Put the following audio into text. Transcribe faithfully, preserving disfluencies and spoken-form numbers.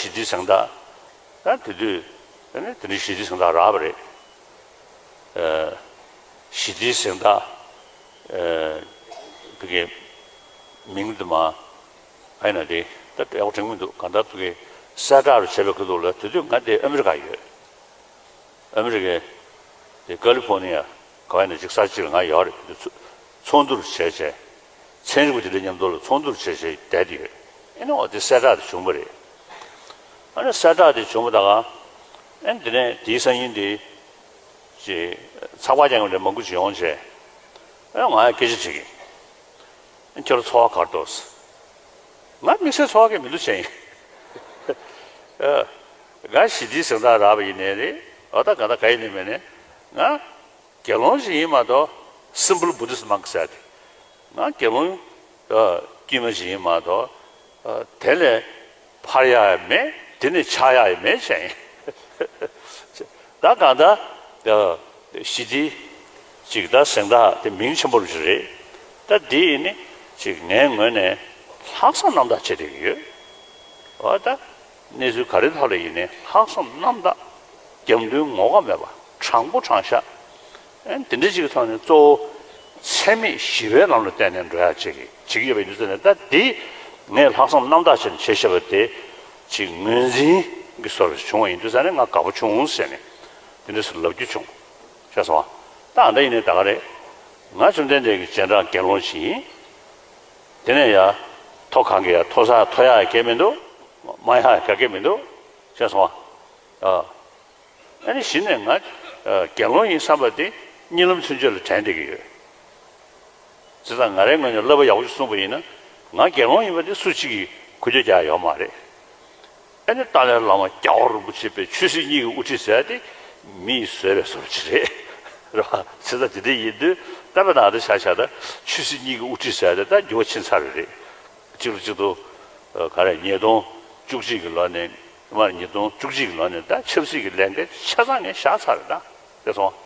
ཞི་བདེའི་གཟེངས་རྟགས། ད་དེ་དུས་ཨ་ནི་དེ་འདྲའི་ཞི་བདེའི་གཟེངས་རྟགས་རག་པ་རེད། ཞི་བདེའི་གཟེངས་རྟགས། བོད་ཀྱི་མིང་དུ་མ་ཨ་ཡིན་ན་དེ་ད་ཡག་པོ་དྲན་མི་འདུག་གང་ལྟར་བོད་ཀྱི་གསལ་བསྒྲགས་རུ་བྱས་པའི་ཁུལ་དུ་ལ་དེ་དུས་ང་དེ་ཨ་མི་རི་ཀ་ཡོད། ཨ་མི་རི་ཀའི་དེ་ཀ་ལི་ཕོར་ནི་ཡ་ག་བ་ཡིན་ན་ཅིག་ས་ཅིག་ལ་ང་ཡོད་རེད། དེ་ཚོ་ཚོགས་འདུ་རུ་བྱས་བྱས་ཚན་རིག་པ་དེ་འདྲ་མཉམ་དུ་ལ་ཚོགས་འདུ་རུ་བྱས་བྱས་བསྡད་དེ་ཡོད། ཨ་ནི་འོ་དེ་གསལ་བསྒྲགས་དེ་བྱུང་བ་རེད། ཨ་ནི་གསལ་བསྒྲགས་དེ་བྱུང་བ་ད་ག་ཨ་ནི་དེ་ནས་དེའི་སང་ཉིན་དེ་ཅིག་ཚགས་པར་རྒྱག་མཁན་འདྲ་མང་པོ་ཅིག་ཡོང་བྱས། ཨ་ང་ཡ་སྐད་ཆ་དྲིས་ཀྱིན། ཁྱོད་རང་ཚོར་བ་ག་རེ་འདུག་ང་དམིགས་བསལ་ཚོར་བ་གང་ཡང་མི་འདུག་བྱས་ཡིན། ཨ། ང་ཞི་བདེའི་གཟེངས་རྟགས་རག་པ་ཡིན་ནའི་རེད། འོ་ད་ག་ད་ག་ཡིན་ནའི་མིན་ནའི། ང་དགེ་སློང་ཞིག་ཡིན་མ་གཏོགས། simple Buddhist monk ཟེར་ཏེ། ང་དགེ་སློང་ཨ་དཀྱུས་མ་ཞིག་ཡིན་མ་གཏོགས། ཨ། དེ་ལས་འཕར་ཡག་ཡང་མེད། དེ་ནས་ཆག་ཡག་ཡང་མེད་བྱས་ཡིན། ད་གང་ལྟར་ཞི་བདེའི་ཅིག་ད་གཟེངས་རྟགས་དེ་མིང་ཆེན་པོ་རུ་ཞིག་རེད། ད་འདི་ནི་ཅིག་ངའི་ངོས་ནས་ལྷག་བསམ་རྣམ་དག་བྱེད་བསྡད་ཀྱི་ཡོད། འོ་ད་གནས་ཚུལ་ག་རེ་ཐོག་ལ་ཡིན་ནའི་ལྷག་བསམ་རྣམ་དག་རྒྱབ་མདུན་ངོ་ཁ་མེད་པ། དྲང་པོ་དྲང་བཞག་ཨ་ནི་དེ་འདྲ་ཅིག་གི་ཐོག་ནས་གཙོ་བོ་འཚེ་མེད་ཞི་བའི་ལམ་ལ་བརྟེན་ནས་འགྲོ་ཡག་ཅིག་བྱེད་ཀྱི་ཡོད་པ་ཡིན་དུས་ཙང་ནས། ད་འདི་ངས་ལྷག་བསམ་རྣམ་དག་བྱས་ནས་བྱས་བཞག་པ་དེ་ཅིག་ངོས་འཛིན་གྱི་བཟོ་འདྲ་བྱུང་བ་ཡིན་དུས་ཙང་ནས་ང་དགའ་པོ་བྱུང་ཟེར་ནས་དེ་འདྲ་ཞིག་ལབ་རྒྱུ་བྱུང་། ཤེས་སོང་ཨ། ད་ཨ་འདྲ་ཡིན་ནའི་ད་ག་རེད། ང་བཅོམ་ལྡན་འདས་ཀྱི་རྗེས་འབྲང་དགེ་སློང་ཞིག་ཡིན། དེ་ནས་ཡ་མཐོ་གང་གི་ཡ་མཐོ་ས་མཐོ་ཡག་གང་ཡང་མི་འདུག་དམའ་ཡག་གང་ཡང་མི་འདུག་ཤེས་སོང་ཨ། ཨ། ཨ་ནི་གཞི་ནས་ང་ཨ་དགེ་སློང་ཡིན་བསམ་པ་དེ་གཉིད་ལམ་ཚུན་ཆད་ལ་དྲན་བསྡད་ཀྱི་ཡོད། བྱས་ཙང་ང་རའི་ངོས་ནས་བསླབ་པ་ཡག་པོ་ཞིག་གསུངས་པ་ཡིན་ན། ང་དགེ་སློང་ཡིན་པ་དེ་སུ་གཅིག་གིས་འགུལ་སྐྱོད་རྒྱག་ཡག་ཡོད་མ་རེད། ཨ་ནི་ཏཱ་ལའི་བླ་མ་རྒྱལ་བ་རིན་པོ་ཆེ་པའི་ཆོས་སྲིད་གཉིས་ཀྱི་དབུ་ཁྲིད་ཟེར་ཡ་དེ་མིས་བཟོས་པའི་བཟོ་འདྲ་ཅིག་རེད། རེད་བ། བྱས་ཙང་དེ་འདྲ་ཡིན་དུས་ད་དཔེར་ན་ཨ་འདྲ་ཆ་བཞག་ད་ཆོས་སྲིད་གཉིས་ཀྱི་དབུ་ཁྲིད་ཟེར་ཡ་དེ་ད་འགྱུར་བ་ཕྱིན་ཚར་བ་རེད། གཅིག་ལ་གཅིག་ཏུ་ཨ་ག་རེ་ཉིས་སྟོང་བཅུ་གཅིག་གི་ལོ་ནས་མར་ཉིས་སྟོང་བཅུ་གཅིག་གི་ལོ་ནས་ད་ཆབ་སྲིད་ཀྱི་ལས་འགན་ཆ་ཚང་ངས་བཞག་ཚར་རེད། ད་དེ་སོང་